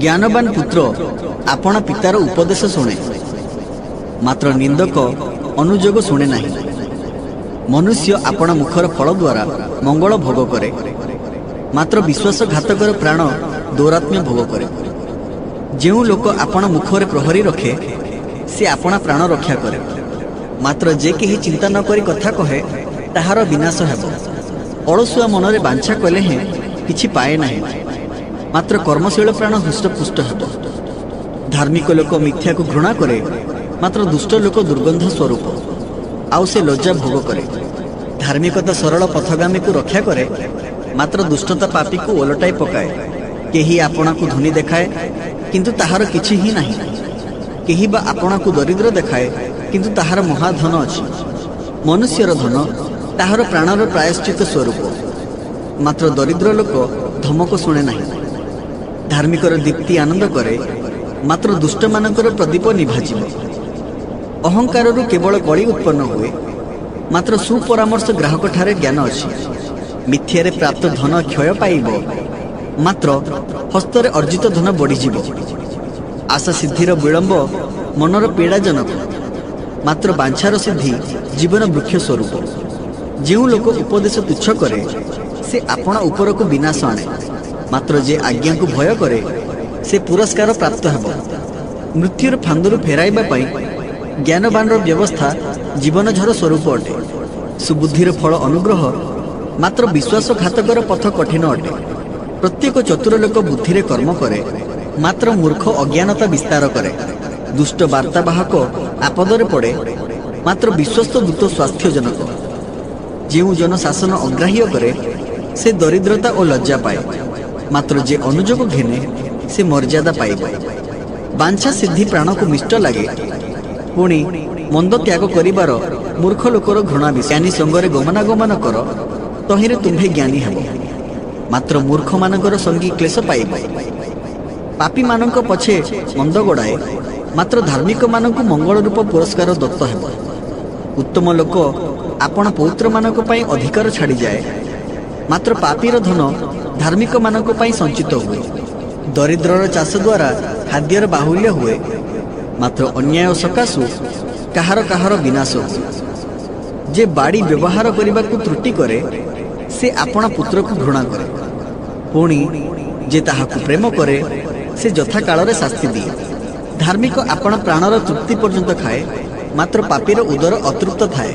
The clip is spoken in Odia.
ଜ୍ଞାନବାନ ପୁତ୍ର ଆପଣା ପିତାର ଉପଦେଶ ଶୁଣେ, ମାତ୍ର ନିନ୍ଦକ ଅନୁଯୋଗ ଶୁଣେ ନାହିଁ। ମନୁଷ୍ୟ ଆପଣା ମୁଖର ଫଳ ଦ୍ୱାରା ମଙ୍ଗଳ ଭୋଗ କରେ, ମାତ୍ର ବିଶ୍ୱାସଘାତକର ପ୍ରାଣ ଦୌରାତ୍ମ୍ୟ ଭୋଗ କରେ। ଯେଉଁ ଲୋକ ଆପଣା ମୁଖରେ ପ୍ରହରୀ ରଖେ, ସେ ଆପଣା ପ୍ରାଣ ରକ୍ଷା କରେ, ମାତ୍ର ଯେ କେହି ଚିନ୍ତା ନ କରି କଥା କହେ, ତାହାର ବିନାଶ ହେବ। ଅଳସୁଆ ମନରେ ବାଞ୍ଛା କଲେ ହେଁ କିଛି ପାଏ ନାହିଁ, ମାତ୍ର କର୍ମଶୀଳ ପ୍ରାଣ ହୃଷ୍ଟପୁଷ୍ଟ ହେବ। ଧାର୍ମିକ ଲୋକ ମିଥ୍ୟାକୁ ଘୃଣା କରେ, ମାତ୍ର ଦୁଷ୍ଟ ଲୋକ ଦୁର୍ଗନ୍ଧ ସ୍ୱରୂପ, ଆଉ ସେ ଲଜ୍ଜା ଭୋଗ କରେ। ଧାର୍ମିକତା ସରଳ ପଥଗାମୀକୁ ରକ୍ଷା କରେ, ମାତ୍ର ଦୁଷ୍ଟତା ପାପୀକୁ ଓଲଟାଇ ପକାଏ। କେହି ଆପଣାକୁ ଧନୀ ଦେଖାଏ, କିନ୍ତୁ ତାହାର କିଛି ହିଁ ନାହିଁ। କେହି ବା ଆପଣାକୁ ଦରିଦ୍ର ଦେଖାଏ, କିନ୍ତୁ ତାହାର ମହାଧନ ଅଛି। ମନୁଷ୍ୟର ଧନ ତାହାର ପ୍ରାଣର ପ୍ରାୟଶ୍ଚିତ ସ୍ୱରୂପ, ମାତ୍ର ଦରିଦ୍ର ଲୋକ ଧମକ ଶୁଣେ ନାହିଁ। ଧାର୍ମିକର ଦୀପ୍ତି ଆନନ୍ଦ କରେ, ମାତ୍ର ଦୁଷ୍ଟମାନଙ୍କର ପ୍ରଦୀପ ନିଭାଯିବ। ଅହଙ୍କାରରୁ କେବଳ କଳି ଉତ୍ପନ୍ନ ହୁଏ, ମାତ୍ର ସୁପରାମର୍ଶ ଗ୍ରାହକଠାରେ ଜ୍ଞାନ ଅଛି। ମିଥ୍ୟାରେ ପ୍ରାପ୍ତ ଧନ କ୍ଷୟ ପାଇବ, ମାତ୍ର ହସ୍ତରେ ଅର୍ଜିତ ଧନ ବଢ଼ିଯିବ। ଆଶା ସିଦ୍ଧିର ବିଳମ୍ବ ମନର ପୀଡ଼ାଜନକ, ମାତ୍ର ବାଞ୍ଛାର ସିଦ୍ଧି ଜୀବନ ବୃକ୍ଷ ସ୍ୱରୂପ। ଯେଉଁ ଲୋକ ଉପଦେଶ ତୁଚ୍ଛ କରେ, ସେ ଆପଣା ଉପରକୁ ବିନାଶ ଆଣେ, ମାତ୍ର ଯେ ଆଜ୍ଞାକୁ ଭୟ କରେ, ସେ ପୁରସ୍କାର ପ୍ରାପ୍ତ ହେବ। ମୃତ୍ୟୁର ଫାନ୍ଦରୁ ଫେରାଇବା ପାଇଁ ଜ୍ଞାନବାନର ବ୍ୟବସ୍ଥା ଜୀବନଝର ସ୍ୱରୂପ ଅଟେ। ସୁବୁଦ୍ଧିର ଫଳ ଅନୁଗ୍ରହ, ମାତ୍ର ବିଶ୍ୱାସଘାତକର ପଥ କଠିନ ଅଟେ। ପ୍ରତ୍ୟେକ ଚତୁର ଲୋକ ବୁଦ୍ଧିରେ କର୍ମ କରେ, ମାତ୍ର ମୂର୍ଖ ଅଜ୍ଞାନତା ବିସ୍ତାର କରେ। ଦୁଷ୍ଟ ବାର୍ତ୍ତାବାହକ ଆପଦରେ ପଡ଼େ, ମାତ୍ର ବିଶ୍ୱସ୍ତ ଦୂତ ସ୍ୱାସ୍ଥ୍ୟଜନକ। ଯେଉଁ ଜନ ଶାସନ ଅଗ୍ରାହ୍ୟ କରେ, ସେ ଦରିଦ୍ରତା ଓ ଲଜ୍ଜା ପାଏ, ମାତ୍ର ଯେ ଅନୁଯୋଗ ଘେନେ, ସେ ମର୍ଯ୍ୟାଦା ପାଇବ। ବାଞ୍ଛା ସିଦ୍ଧି ପ୍ରାଣକୁ ମିଷ୍ଟ ଲାଗେ, ପୁଣି ମନ୍ଦ ତ୍ୟାଗ କରିବାର ମୂର୍ଖ ଲୋକର ଘୃଣା ବିଷୟ। ଜ୍ଞାନୀ ସଙ୍ଗରେ ଗମନାଗମନ କର, ତହିଁରେ ତୁମ୍ଭେ ଜ୍ଞାନୀ ହେବ, ମାତ୍ର ମୂର୍ଖମାନଙ୍କର ସଙ୍ଗୀ କ୍ଲେଶ ପାଇବ। ପାପୀମାନଙ୍କ ପଛେ ମନ୍ଦ ଗୋଡ଼ାଏ, ମାତ୍ର ଧାର୍ମିକମାନଙ୍କୁ ମଙ୍ଗଳ ରୂପ ପୁରସ୍କାର ଦତ୍ତ ହେବ। ଉତ୍ତମ ଲୋକ ଆପଣା ପୌତ୍ରମାନଙ୍କ ପାଇଁ ଅଧିକାର ଛାଡ଼ିଯାଏ, ମାତ୍ର ପାପୀର ଧନ ଧାର୍ମିକମାନଙ୍କ ପାଇଁ ସଞ୍ଚିତ ହୁଏ। ଦରିଦ୍ରର ଚାଷ ଦ୍ୱାରା ଖାଦ୍ୟର ବାହୁଲ୍ୟ ହୁଏ, ମାତ୍ର ଅନ୍ୟାୟ ସକାଶୁ କାହାର କାହାର ବିନାଶ ହୁଏ। ଯେ ବାଡ଼ି ବ୍ୟବହାର କରିବାକୁ ତ୍ରୁଟି କରେ, ସେ ଆପଣା ପୁତ୍ରକୁ ଘୃଣା କରେ, ପୁଣି ଯେ ତାହାକୁ ପ୍ରେମ କରେ, ସେ ଯଥାକାଳରେ ଶାସ୍ତି ଦିଏ। ଧାର୍ମିକ ଆପଣା ପ୍ରାଣର ତୃପ୍ତି ପର୍ଯ୍ୟନ୍ତ ଖାଏ, ମାତ୍ର ପାପୀର ଉଦର ଅତୃପ୍ତ ଥାଏ।